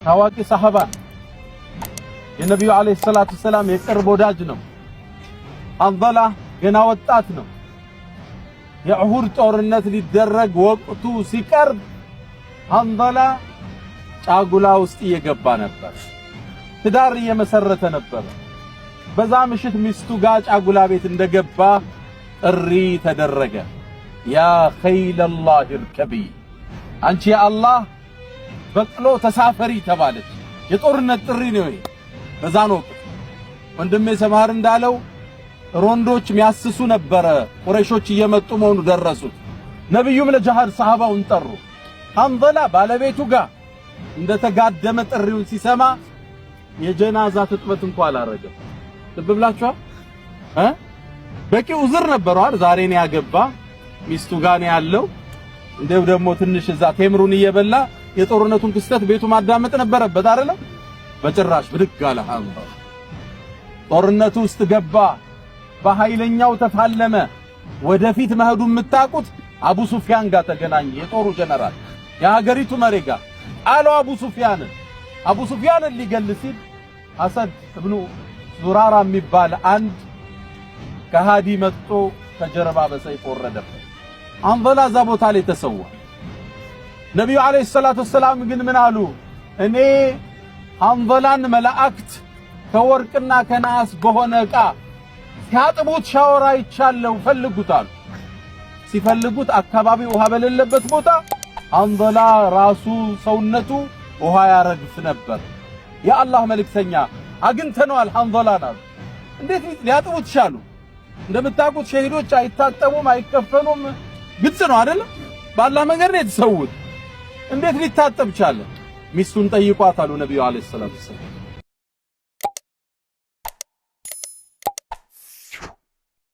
ታዋቂ ሰሐባ፣ የነቢዩ ዓለይሂ ሰላቱ ሰላም የቅርብ ወዳጅ ነው። ሐንዘላ ገና ወጣት ነው። የኡሁድ ጦርነት ሊደረግ ወቅቱ ሲቀርብ ሐንዘላ ጫጉላ ውስጥ እየገባ ነበር። ትዳር እየመሰረተ ነበር። በዛ ምሽት ሚስቱ ጋር ጫጉላ ቤት እንደገባ ጥሪ ተደረገ። يا خيل الله اركبي፣ አንቺ የአላህ በቅሎ ተሳፈሪ ተባለች። የጦርነት ጥሪ ነው ይሄ። በዛን ወቅት ወንድሜ ሰማር እንዳለው ሮንዶች ሚያስሱ ነበረ። ቁረይሾች እየመጡ መሆኑ ደረሱት። ነብዩም ለጃሃድ ሰሃባውን ጠሩ። ሐንዘላ ባለቤቱ ጋር እንደተጋደመ ጥሪውን ሲሰማ የጀናዛ ትጥበት እንኳን አላረገም። ልብ ብላችኋል እ በቂ ዑዝር ነበረው አይደል? ዛሬ ነው ያገባ፣ ሚስቱ ጋር ነው ያለው። እንደው ደግሞ ትንሽ እዛ ቴምሩን እየበላ የጦርነቱን ክስተት ቤቱ ማዳመጥ ነበረበት አይደለም? በጭራሽ ብድግ አለ። ሐንዘላ ጦርነቱ ውስጥ ገባ። በኃይለኛው ተፋለመ። ወደፊት መሄዱ የምታውቁት አቡ ሱፊያን ጋር ተገናኘ። የጦሩ ጀነራል፣ የሀገሪቱ መሪ ጋር አለው። አቡ ሱፊያንን አቡ ሱፊያንን ሊገል ሲል አሰድ እብኑ ዙራራ የሚባል አንድ ከሃዲ መጥቶ ከጀርባ በሰይፍ ወረደበት። ሐንዘላ እዛ ቦታ ላይ ተሰዋ። ነቢዩ ዓለይሂ ሰላቱ ወሰላም ግን ምን አሉ? እኔ ሐንዘላን መላእክት ከወርቅና ከነሐስ በሆነ ዕቃ ሲያጥቡት ሻወር አይቻለሁ፣ ፈልጉት አሉ። ሲፈልጉት አካባቢ ውሃ በሌለበት ቦታ ሐንዘላ ራሱ ሰውነቱ ውሃ ያረግፍ ነበር። የአላህ መልእክተኛ፣ አግኝተነዋል ሐንዘላን አሉ። እንዴት ሊያጥቡት ቻሉ? እንደምታውቁት ሸሂዶች አይታጠቡም፣ አይከፈኑም። ግልጽ ነው አይደለም? በአላህ መንገድ ነው የተሰዉት። እንዴት ሊታጠብ ቻለ? ሚስቱን ጠይቋት አሉ ነቢዩ ዓለይሂ ሰላቱ ወሰላም።